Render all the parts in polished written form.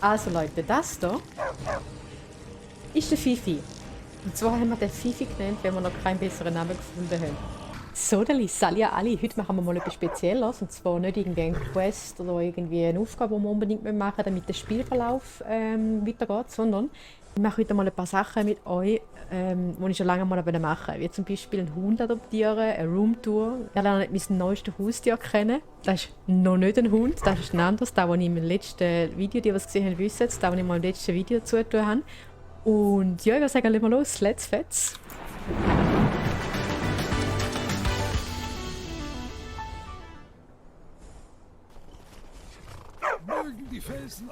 Also Leute, das hier ist der Fifi. Und zwar haben wir den Fifi genannt, wenn wir noch keinen besseren Namen gefunden haben. So, dann salut alle. Heute machen wir mal etwas Spezielles. Und zwar nicht irgendwie eine Quest oder irgendwie eine Aufgabe, die wir unbedingt machen müssen, damit der Spielverlauf weitergeht, sondern ich mache heute mal ein paar Sachen mit euch, die ich schon lange mal machen wollte. Wie zum Beispiel einen Hund adoptieren, eine Roomtour. Ihr lernt mein neuestes Haustier kennen. Das ist noch nicht ein Hund, das ist ein anderes. Das, was ich im letzten Video, die was gesehen haben, wissen, das, was ich mal im letzten Video zugetan habe. Und ja, ich würde sagen, legen wir los. Let's fetz.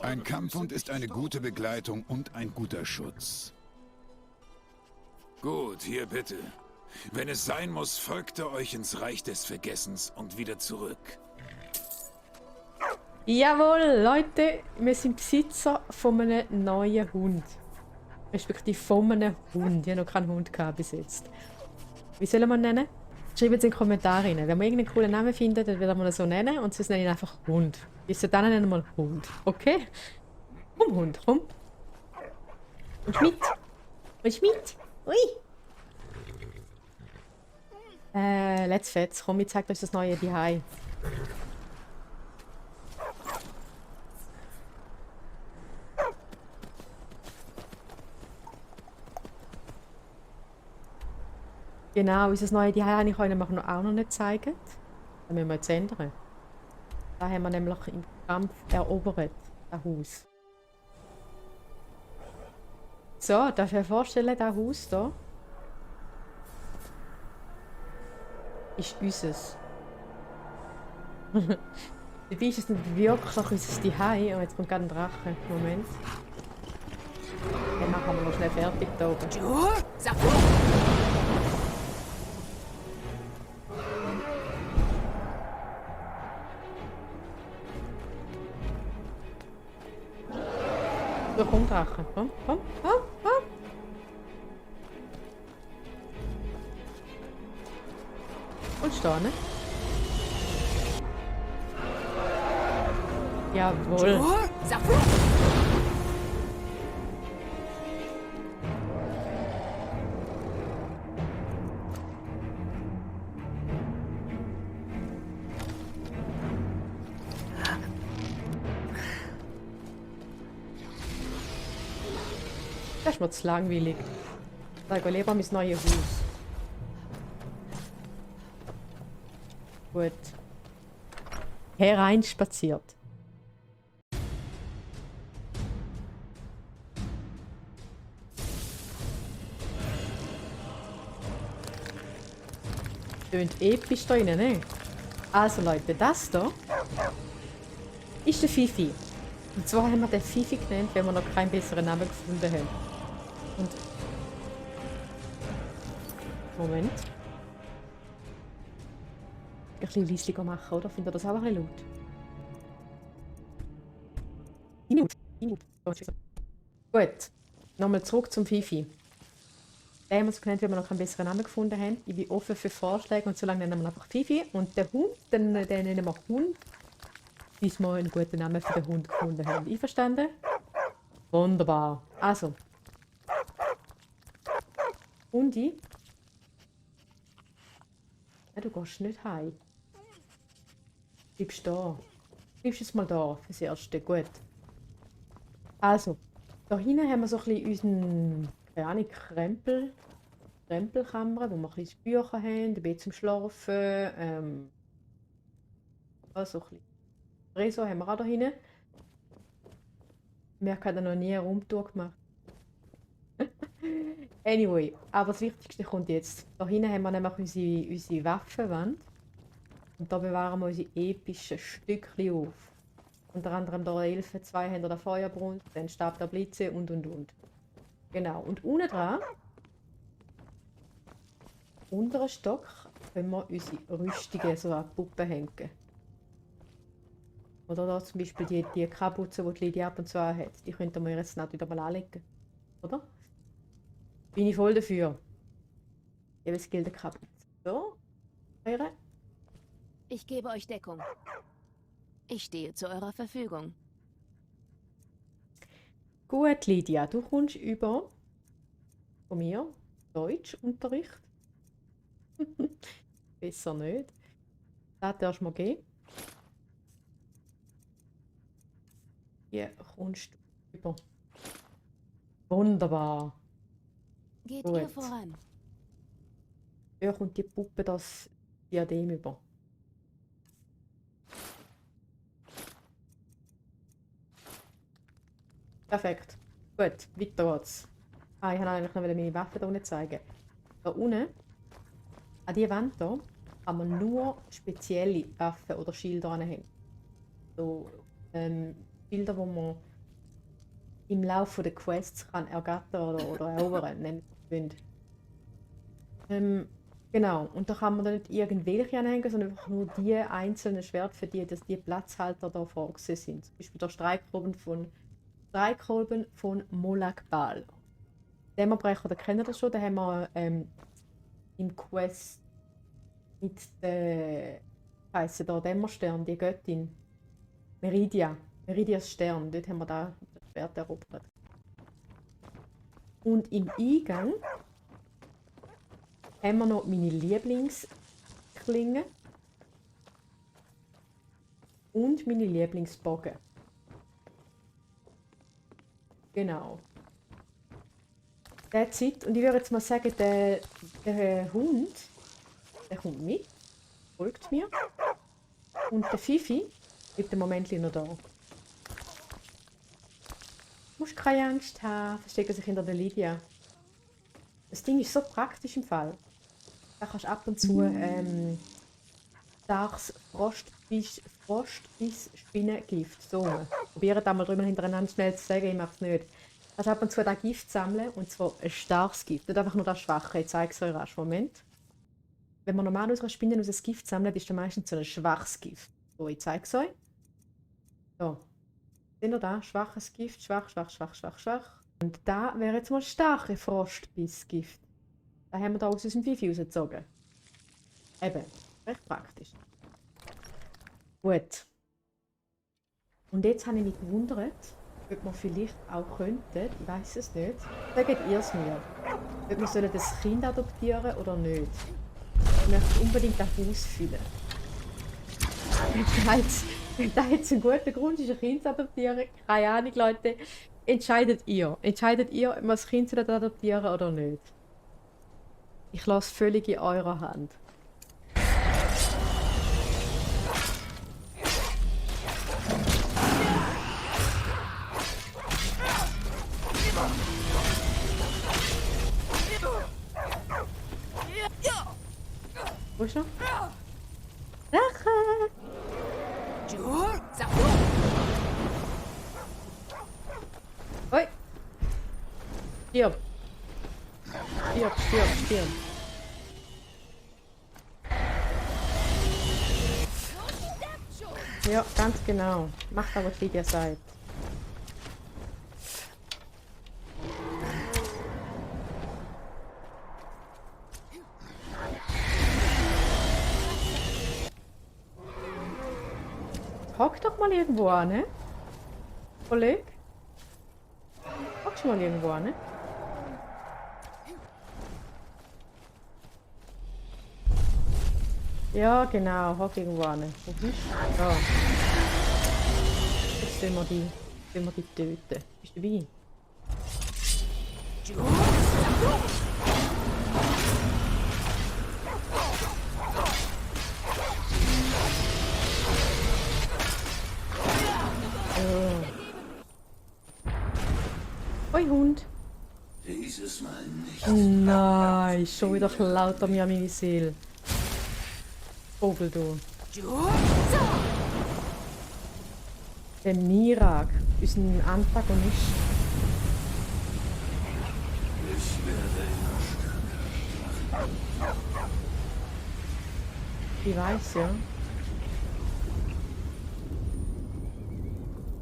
Ein Kampfhund ist eine gute Begleitung und ein guter Schutz. Gut, hier bitte. Wenn es sein muss, folgt er euch ins Reich des Vergessens und wieder zurück. Jawohl, Leute, wir sind Besitzer von einem neuen Hund. Respektive von einem Hund. Ich habe noch keinen Hund gehabt bis jetzt. Wie sollen wir ihn nennen? Schreibt es in die Kommentare rein. Wenn wir irgendeinen coolen Namen finden, dann werden wir ihn so nennen und sonst nenne ich ihn einfach Hund. Bis dann nennen wir Hund. Okay? Komm, Hund, komm. Und mit. Und mit. Ui. Let's fetz. Komm, ich zeig euch das neue Zuhause. Genau, unser neues Zuhause habe ich euch nämlich auch noch nicht zeigen. Das müssen wir jetzt ändern. Da haben wir nämlich im Kampf erobert, das Haus. So, darf ich mir vorstellen, das Haus hier ist unseres. Dabei ist es nicht wirklich unser Zuhause. Oh, jetzt kommt gerade ein Drache. Moment. Den machen wir noch schnell fertig da oben. So, komm, Drache. Komm, komm, komm, komm. Und stehen, ne? Jawohl. Das ist mir zu langweilig. Ich gehe lieber mein neues Haus. Gut. Hereinspaziert. Tönt episch da drinnen, ne? Also Leute, das hier ist der Fifi. Und zwar haben wir den Fifi genannt, wenn wir noch keinen besseren Namen gefunden haben. Und Moment. Ein bisschen leislicher machen, oder? Findet ihr das auch ein bisschen laut? Gut. Nochmal zurück zum Fifi. Den haben wir so genannt, wenn wir noch keinen besseren Namen gefunden haben. Ich bin offen für Vorschläge und so lange nennen wir einfach Fifi. Und den Hund, den nennen wir Hund, bis wir einen guten Namen für den Hund gefunden haben. Einverstanden? Wunderbar. Also. Hundi. Ja, du gehst nicht heim. Bleibst da. Bleibst jetzt mal da fürs Erste. Gut. Also. Da hinten haben wir so ein bisschen unseren, keine Ahnung, Krempelkammer, wo wir ein bisschen Bücher haben, ein bisschen zum Schlafen. So ein bisschen Tresor haben wir auch da hinten. Wir haben noch nie eine Raumtour gemacht. Anyway, aber das Wichtigste kommt jetzt. Da hinten haben wir nämlich unsere Waffenwand. Und da bewahren wir unsere epischen Stückchen auf. Unter anderem der Elfen, Zweihänder der Feuerbrunst, den Stab der Blitze und. Genau, und unten dran, unteren Stock, können wir unsere Rüstungen so an die Puppen hängen. Oder da zum Beispiel die Kapuze, die Lydia ab und zu hat. Die könnten wir jetzt nicht wieder mal anlegen. Oder? Bin ich voll dafür. Eben es gilt der Kapuze. So. Eure. Ich gebe euch Deckung. Ich stehe zu eurer Verfügung. Gut, Lydia, du kommst über von mir Deutschunterricht. Besser nicht. Das darfst du mir geben. Hier kommst du über. Wunderbar. Geht Gut. ihr voran. Hier kommt die Puppe das Diadem über. Perfekt. Gut, weiter geht's. Ah, ich wollte eigentlich noch meine Waffe hier unten zeigen. Da unten, an die Wand hier, kann man nur spezielle Waffen oder Schilder anhängen. So, Schilder, die man im Laufe der Quests kann ergattern oder erobern, nennt man es. Genau, und da kann man dann nicht irgendwelche anhängen, sondern einfach nur die einzelnen Schwerter, für die, dass die Platzhalter da vorgesehen sind. Zum Beispiel der Streitkolben von Molag Bal. Dämmerbrecher, da kennen das schon, da haben wir im Quest mit der heisst da Dämmerstern, die Göttin Meridias Stern, dort haben wir da das Schwert erobert. Und im Eingang haben wir noch meine Lieblingsklinge und meine Lieblingsbogen. Genau. That's it. Und ich würde jetzt mal sagen, der Hund, der kommt mit, folgt mir. Und der Fifi bleibt im Moment noch da. Du musst keine Angst haben, verstecken sich hinter der Lydia. Das Ding ist so praktisch im Fall. Da kannst du ab und zu starkes Frostbiss-Spinnengift. So. Probiert einmal drüber hintereinander schnell zu sagen, ich mache es nicht. Du kannst ab und zu das Gift sammeln, und zwar ein starkes Gift. Nicht einfach nur das Schwache. Ich zeige es euch rasch. Moment. Wenn man normal aus einer Spinne aus ein Gift sammelt, ist das meistens so ein schwaches Gift. So, ich zeige es euch. So. Seht ihr da? Schwaches Gift. Schwach. Und da wäre jetzt mal starke Frostbissgift. Da haben wir da aus unserem Fifi rausgezogen. Eben, recht praktisch. Gut. Und jetzt habe ich mich gewundert, ob wir vielleicht auch könnten, ich weiß es nicht, sagt ihr es mir, ob wir sollen das Kind adoptieren oder nicht. Ich möchte unbedingt das Haus füllen. Wenn da jetzt ein guter Grund ist, ein Kind zu adoptieren, keine Ahnung, Leute. Entscheidet ihr, ob wir das Kind adoptieren oder nicht. Ich lasse es völlig in eurer Hand. Wo ist er? Rache! Oi! Stirb! Stirb! Ja, ganz genau. Macht aber, was ihr seid. Hock doch mal irgendwo an, ne? Kollege? Hockst du mal irgendwo an, ne? Ja, genau, hock irgendwo an. Wo bist du? Ja. Jetzt sollen wir die töten. Bist du dabei? Hoi Hund. Dieses Mal nicht. Nein, schon wieder klaut er mir meine Seele. Vogel, du. Der Mirak, unser Antagonist. Ich werde immer stärker. Ich weiß, ja.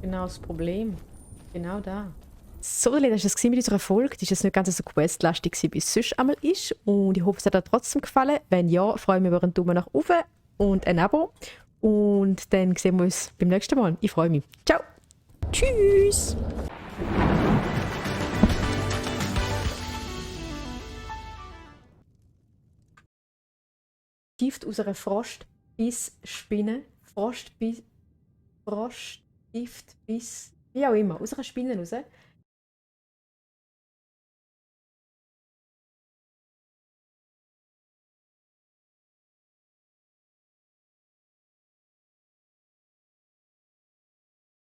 Genau das Problem. Genau da. So, das war es mit unserer Folge. Das war jetzt nicht ganz so questlastig, wie es sonst einmal ist. Und ich hoffe, es hat euch trotzdem gefallen. Wenn ja, freue ich mich über einen Daumen nach oben und ein Abo. Und dann sehen wir uns beim nächsten Mal. Ich freue mich. Ciao. Tschüss. Gift aus einer Frostbiss-Spinne. Frostgift, Biss, wie auch immer, aus einer Spinne raus.